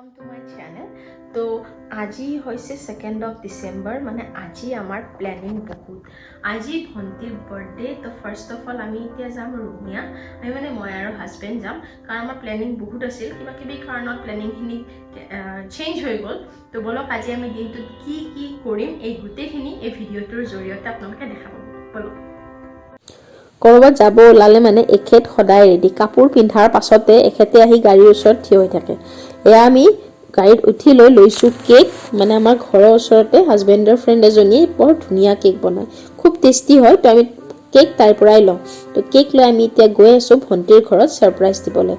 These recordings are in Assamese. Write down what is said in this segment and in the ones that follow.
Welcome to my channel. তো আজি হৈছে 2nd of December, মানে আজি আমাৰ প্লেনিং বহুত। আজি ভণ্টিৰ বাৰ্থডে। তো ফাৰ্ষ্ট অফ অল আমি এতিয়া যাম ৰঙিয়া। আমি মানে মই আৰু হাজবেণ্ড যাম, কাৰণ আমাৰ প্লেনিং বহুত আছিল। কিবা কিবি কাৰণত প্লেনিংখিনি চেঞ্জ হৈ গ'ল। তো ব'লক, আজি আমি দিনটোত কি কি কৰিম, এই গোটেইখিনি এই ভিডিঅ'টোৰ জৰিয়তে আপোনালোকে দেখা পাব। ব'লক। ক'ৰবাত যাব ওলালে মানে এখেত সদায় ৰেডি। কাপোৰ পিন্ধাৰ পাছতে এখেতে আহি গাড়ীৰ ওচৰত থিয় হৈ থাকে। এয়া আমি গাড়ীত উঠি লৈ লৈছোঁ কেক। মানে আমাৰ ঘৰৰ ওচৰতে হাজবেণ্ডৰ ফ্ৰেণ্ড এজনীয়ে বৰ ধুনীয়া কেক বনায়, খুব টেষ্টি হয়। তো আমি কেক তাইৰ পৰাই লওঁ। তো কেক লৈ আমি এতিয়া গৈ আছোঁ ভণ্টিৰ ঘৰত ছাৰপ্ৰাইজ দিবলৈ।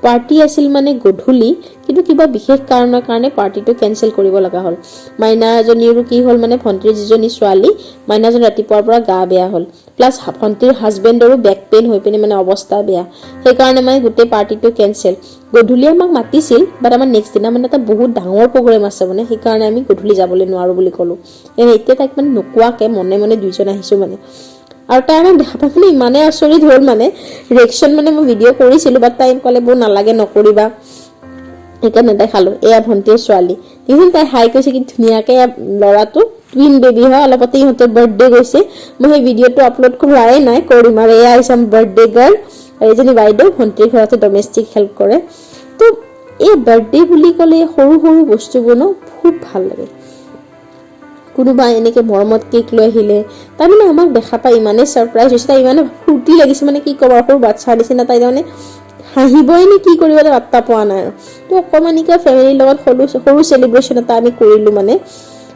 পাৰ্টি আছিল মানে গধূলি, কিন্তু কিবা বিশেষ কাৰণৰ কাৰণে পাৰ্টিটো কেঞ্চেল কৰিব লগা হ'ল। মাইনা এজনীৰো কি হ'ল, মানে ভণ্টিৰ যিজনী ছোৱালী, মাইনাজনী ৰাতিপুৱাৰ পৰা গা বেয়া হ'ল। প্লাছ ভণ্টিৰ হাজবেণ্ডৰো বেক পেইন হৈ পিনে মানে অৱস্থা বেয়া। সেইকাৰণে মানে গোটেই পাৰ্টিটো কেঞ্চেল। গধূলি আমাক মাতিছিল, বাট আমাৰ নেক্সট দিনা মানে এটা বহুত ডাঙৰ প্ৰগ্ৰেম আছে, মানে সেইকাৰণে আমি গধূলি যাবলৈ নোৱাৰোঁ বুলি ক'লোঁ। এতিয়া তাইক মানে নোকোৱাকৈ মনে মনে দুইজন আহিছোঁ মানে। আৰু তাই আমাক দেখা পাই মানে ইমানেই আচৰিত হ'ল, মানে ৰিয়েকশ্যন মানে মই ভিডিঅ' কৰিছিলোঁ, বাট তাই ক'লে, "বৌ, নালাগে, নকৰিবা।" সেইকাৰণে নেদেখালোঁ। এয়া ভণ্টিৰ ছোৱালী, দেখিছিল, তাই হাই কৈছে কি ধুনীয়াকৈ। এয়া ল'ৰাটো টুইন বেবী হয়। অলপতে ইহঁতৰ বাৰ্থডে গৈছে। মই সেই ভিডিঅ'টো আপলোড কৰাই নাই, কৰিম। আৰু এয়া হৈছে বাৰ্থডে গাৰ্ল আৰু এজনী বাইদেউ, ভণ্টিৰ ঘৰতে ডমেষ্টিক হেল্প কৰে। তো এই বাৰ্থডে বুলি ক'লে সৰু সৰু বস্তুবোৰ ন খুব ভাল লাগে। কোনোবা এনেকৈ মৰমত কেক লৈ আহিলে, তাই মানে আমাক দেখা পাই ইমানেই ছাৰপ্ৰাইজ হৈছে, তাই ইমানে ফূৰ্তি লাগিছে, মানে কি ক'ব আৰু, সৰু বাচ্ছাৰ নিচিনা তাই তাৰমানে হাঁহিবই নে কি কৰিব, তাই পাত্তা পোৱা নাই। আৰু তো অকণমানিকৈ ফেমিলিৰ লগত সৰু সৰু চেলিব্ৰেশ্যন এটা আমি কৰিলোঁ মানে।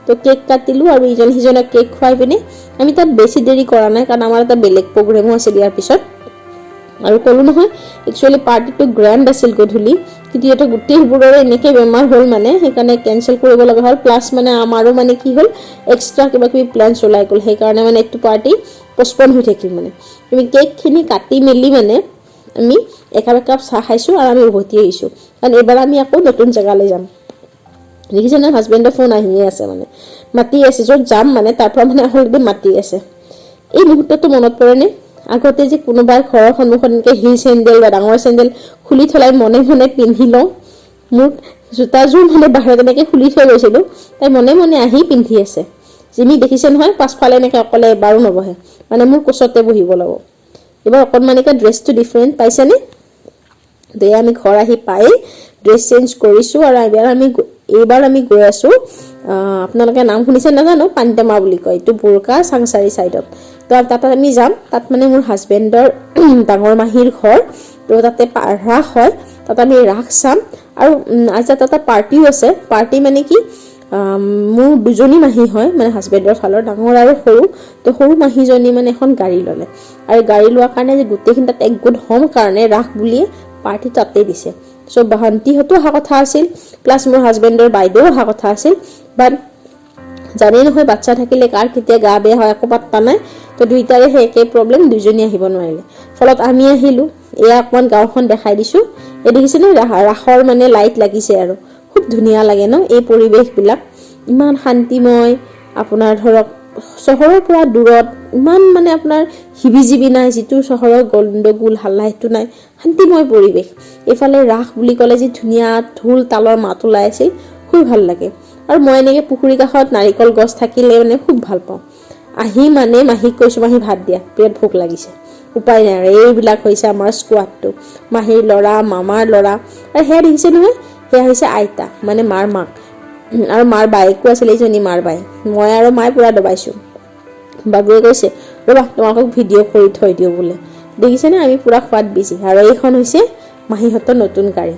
তো কেক কাটিলোঁ আৰু ইজন সিজনক কেক খুৱাই পিনে আমি তাত বেছি দেৰি কৰা নাই, কাৰণ আমাৰ এটা বেলেগ প্ৰগ্ৰেমো আছিল ইয়াৰ পিছত। আৰু ক'লোঁ নহয়, একচুৱেলি পাৰ্টিটো গ্ৰেণ্ড আছিল গধূলি, কিন্তু ইহঁতৰ গোটেইবোৰৰে এনেকৈ বেমাৰ হ'ল, মানে সেইকাৰণে কেঞ্চেল কৰিব লগা হ'ল। প্লাছ মানে আমাৰো মানে কি হ'ল, এক্সট্ৰা কিবা কিবি প্লেনছ ওলাই গ'ল। সেইকাৰণে মানে এইটো পাৰ্টি পষ্টপন হৈ থাকিল। মানে আমি কেকখিনি কাটি মেলি মানে আমি একাপ একাপ চাহ খাইছোঁ আৰু আমি উভতি আহিছোঁ, কাৰণ এইবাৰ আমি আকৌ নতুন জেগালৈ যাম। দেখিছে নে, হাজবেণ্ডৰ ফোন আহিয়ে আছে, মানে মাতি আছে। য'ত যাম মানে তাৰ পৰা মানে অলৰেডি মাতি আছে। এই মুহূৰ্তটো মনত পৰেনে? আগতে যে কোনোবাই ঘৰৰ সন্মুখত এনেকৈ হিল চেণ্ডেল বা ডাঙৰ চেণ্ডেল খুলি থলাই মনে মনে পিন্ধি লওঁ। মোৰ জোতাযোৰ মানে বাহিৰত এনেকৈ খুলি থৈ গৈছিলোঁ, তাই মনে মনে আহি পিন্ধি আছে। জিমি দেখিছে নহয়, পাছফালে এনেকৈ অকলে এবাৰো নবহে, মানে মোৰ কোচতে বহিব লাগিব। এইবাৰ অকণমানিকৈ ড্ৰেছটো ডিফাৰেণ্ট পাইছেনে? তো আমি ঘৰ আহি পাই ড্ৰেছ চেঞ্জ কৰিছোঁ আৰু এইবাৰ আমি গৈ আছোঁ, আপোনালোকে নাম শুনিছে নাজানো, পানীটেমা বুলি কয়, এইটো বোৰকা চাংচাৰি ছাইডত। তো তাত আমি যাম। তাত মানে মোৰ হাজবেণ্ডৰ ডাঙৰ মাহীৰ ঘৰ। তো তাতে ৰাস হয়, তাত আমি ৰাস চাম। আৰু আজি তাত এটা পাৰ্টিও আছে। পাৰ্টি মানে কি, মোৰ দুজনী মাহী হয়, মানে হাজবেণ্ডৰ ফালৰ, ডাঙৰ আৰু সৰু। তো সৰু মাহীজনী মানে এখন গাড়ী ল'লে আৰু গাড়ী লোৱাৰ কাৰণে যে গোটেইখিনি তাত একগোট হ'ম কাৰণে ৰাস বুলিয়ে পাৰ্টি তাতেই দিছে। চ' ভণ্টিহঁতো অহা কথা আছিল, প্লাছ মোৰ হাজবেণ্ডৰ বাইদেউ অহা কথা আছিল। বাট জানেই নহয়, বাচ্ছা থাকিলে কাৰ কেতিয়া গা বেয়া হয় একো পাত্তা নাই। তো দুইটাৰে সেই একেই প্ৰব্লেম, দুজনী আহিব নোৱাৰিলে। ফলত আমি আহিলোঁ। এয়া অকণমান গাঁওখন দেখাই দিছোঁ। এই দেখিছেনে, ৰাসৰ মানে লাইট লাগিছে আৰু খুব ধুনীয়া লাগে ন এই পৰিৱেশবিলাক? ইমান শান্তিময়। আপোনাৰ ধৰক চহৰৰ পৰা দূৰত, ইমান মানে আপোনাৰ হিবি জিবি নাই, যিটো চহৰৰ গণ্ডগোল হাল্লা সেইটো নাই, শান্তিময় পৰিৱেশ। এইফালে ৰাস বুলি ক'লে যি ধুনীয়া ঢোল তালৰ মাত ওলাই আছিল, খুব ভাল লাগে। আৰু মই এনেকৈ পুখুৰী কাষত নাৰিকল গছ থাকিলে মানে খুব ভাল পাওঁ। আহি মানে মাহীক কৈছোঁ, "মাহী, ভাত দিয়া, বিৰাট ভোক লাগিছে।" উপায় নাই আৰু। এইবিলাক হৈছে আমাৰ স্কোৱাডটো, মাহীৰ ল'ৰা, মামাৰ ল'ৰা। আৰু সেয়া দেখিছে নহয়, সেয়া হৈছে আইতা, মানে মাৰ মাক। আৰু মাৰ বায়েকো আছিলে, এইজনী মাৰ বায়েক। মই আৰু মায়ে পূৰা দবাইছোঁ। বাবুৱে কৈছে, "ৰ'বা, তোমালোকক ভিডিঅ' কৰি থৈ দিওঁ" বোলে। দেখিছেনে, আমি পূৰা খোৱাত বিজি। আৰু এইখন হৈছে মাহীহঁতৰ নতুন গাড়ী,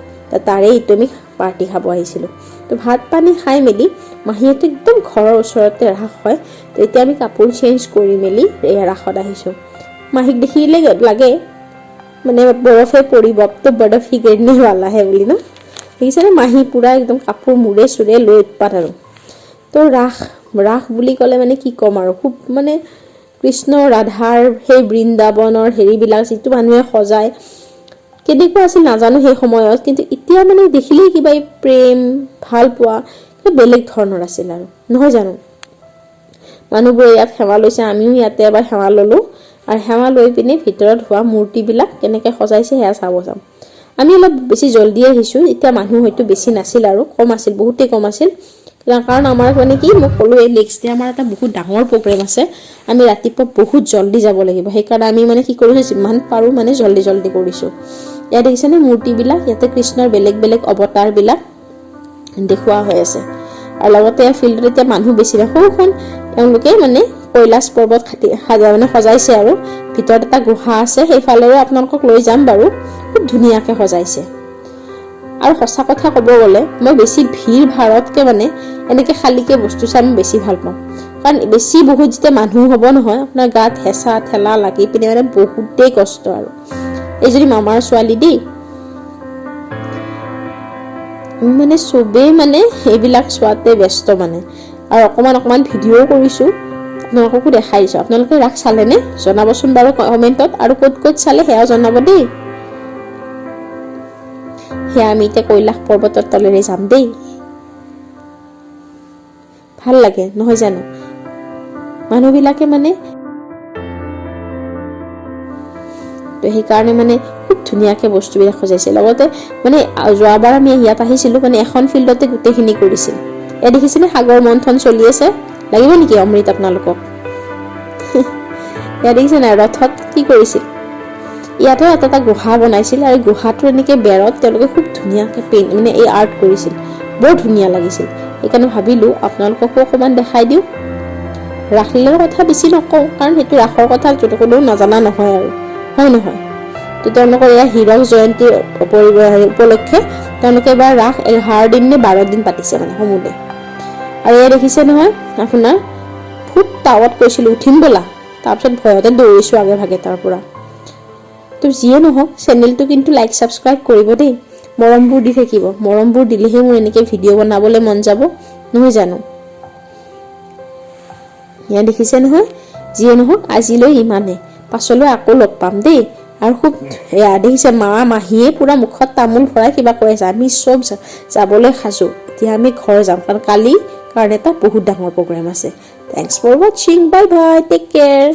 তাৰে এইটো আমি পাৰ্টি খাব আহিছিলোঁ। তো ভাত পানী খাই মেলি মাহীহঁতে একদম ঘৰৰ ওচৰতে ৰাস হয়। তো এতিয়া আমি কাপোৰ চেঞ্জ কৰি মেলি এই ৰাসত আহিছোঁ। মাহীক দেখিলে লাগে মানে বৰফে পৰিব, "तो बर्फ ही गिरने वाला है" বুলি ন। দেখিছেনে, মাহী পূৰা একদম কাপোৰ মূৰে চুৰে লৈ উৎপাত। আৰু তো ৰাস ৰাস বুলি ক'লে মানে কি ক'ম আৰু, খুব মানে কৃষ্ণ ৰাধাৰ সেই বৃন্দাবনৰ হেৰিবিলাক যিটো মানুহে সজায়, কেনেকুৱা আছিল নাজানো সেই সময়ত, কিন্তু এতিয়া মানে দেখিলেই কিবা এই প্ৰেম ভাল পোৱা কিবা বেলেগ ধৰণৰ আছিল আৰু, নহয় জানো? মানুহবোৰে ইয়াত সেৱা লৈছে, আমিও ইয়াতে এবাৰ সেৱা ল'লোঁ। আৰু সেৱা লৈ পিনে ভিতৰত হোৱা মূৰ্তিবিলাক কেনেকৈ সজাইছে সেয়া চাব যাম। আমি অলপ বেছি জল্দি আহিছোঁ, এতিয়া মানুহ হয়তো বেছি নাছিল আৰু কম আছিল, বহুতেই কম আছিল। কাৰণ আমাৰ মানে কি, মই ক'লোৱেই, নেক্সট ডে আমাৰ এটা বহুত ডাঙৰ প্ৰগ্ৰেম আছে। আমি ৰাতিপুৱা বহুত জল্দি যাব লাগিব। সেইকাৰণে আমি মানে কি কৰিছোঁ, যিমান পাৰোঁ মানে জল্দি জল্দি কৰিছোঁ। ইয়াত দেখিছেনে মূৰ্তিবিলাক? ইয়াতে কৃষ্ণৰ বেলেগ বেলেগ অৱতাৰবিলাক দেখুওৱা হৈ আছে। আৰু লগতে ফিল্ডত এতিয়া মানুহ বেছি নাই। সৰুখন তেওঁলোকে মানে কৈলাশ পৰ্বত খাটি সাজা মানে সজাইছে আৰু ভিতৰত এটা গুহা আছে, সেইফালেৰে আপোনালোকক লৈ যাম বাৰু। খুব ধুনীয়াকৈ সজাইছে। আৰু সঁচা কথা ক'ব গ'লে মই বেছি ভিৰ ভাৰতকৈ মানে এনেকৈ খালীকৈ বস্তু চাই মই বেছি ভাল পাওঁ। কাৰণ বেছি বহুত যেতিয়া মানুহ হ'ব নহয়, আপোনাৰ গাত হেঁচা ঠেলা লাগি পিনে মানে বহুতেই কষ্ট। আৰু এইজনী মামাৰ ছোৱালী দেই। মানে চবেই মানে সেইবিলাক চোৱাতে ব্যস্ত মানে। আৰু অকণমান অকণমান ভিডিঅ'ও কৰিছোঁ, আপোনালোককো দেখাই দিছোঁ। আপোনালোকে ৰাস চালেনে জনাবচোন বাৰু কমেণ্টত, আৰু ক'ত ক'ত চালে সেয়াও জনাব দেই। সেয়া আমি এতিয়া কৈলাশ পৰ্বতৰ তলেৰে যাম দেই। ভাল লাগে নহয় জানো? মানুহবিলাকে মানে তো সেইকাৰণে মানে খুব ধুনীয়াকৈ বস্তুবিলাক সজাইছে। লগতে মানে যোৱাবাৰ আমি ইয়াত আহিছিলোঁ, মানে এখন ফিল্ডতে গোটেইখিনি কৰিছিল। ইয়াত দেখিছেনে সাগৰ মন্থন চলি আছে? লাগিব নেকি অমৃত আপোনালোকক? ইয়াত দেখিছে নাই ৰথত কি কৰিছিল? ইয়াতো এটা এটা গুহা বনাইছিল আৰু গুহাটোৰ এনেকৈ বেৰত তেওঁলোকে খুব ধুনীয়াকৈ পেইণ্ট মানে এই আৰ্ট কৰিছিল। বৰ ধুনীয়া লাগিছিল। সেইকাৰণে ভাবিলোঁ আপোনালোককো অকণমান দেখাই দিওঁ। ৰাসলীলাৰ কথা বেছি নকওঁ, কাৰণ সেইটো ৰাসৰ কথা য'ত কোনেও নজনা নহয় আৰু, হয় নহয়? তো তেওঁলোকৰ এয়া হীৰক জয়ন্তী উপলক্ষে তেওঁলোকে এবাৰ ৰাস 11 দিন নে 12 দিন পাতিছে মানে সমূলে। আৰু এয়া দেখিছে নহয় আপোনাৰ, খুব টাৱত কৈছিলোঁ উঠিম ব'লা, তাৰপিছত ভয়তে দৌৰিছোঁ আগে ভাগে তাৰ পৰা। তো যিয়ে নহওক, চেনেলটো কিন্তু লাইক ছাবস্ক্ৰাইব কৰিব দেই। মৰমবোৰ দি থাকিব। মৰমবোৰ দিলেহে মোৰ এনেকৈ ভিডিঅ' বনাবলৈ মন যাব, নহয় জানো? এয়া দেখিছে নহয়? যিয়ে নহওক, আজিলৈ ইমানেই। পাছলৈ আকৌ লগ পাম দেই। আৰু খুব এয়া দেখিছে, মা মাহীয়ে পূৰা মুখত তামোল ভৰাই কিবা কৈ আছে। আমি চব যাবলৈ সাজু। এতিয়া আমি ঘৰ যাম, কাৰণ কালি কাৰণে এটা বহুত ডাঙৰ প্ৰগ্ৰেম আছে। Thanks for watching, bye bye, take care.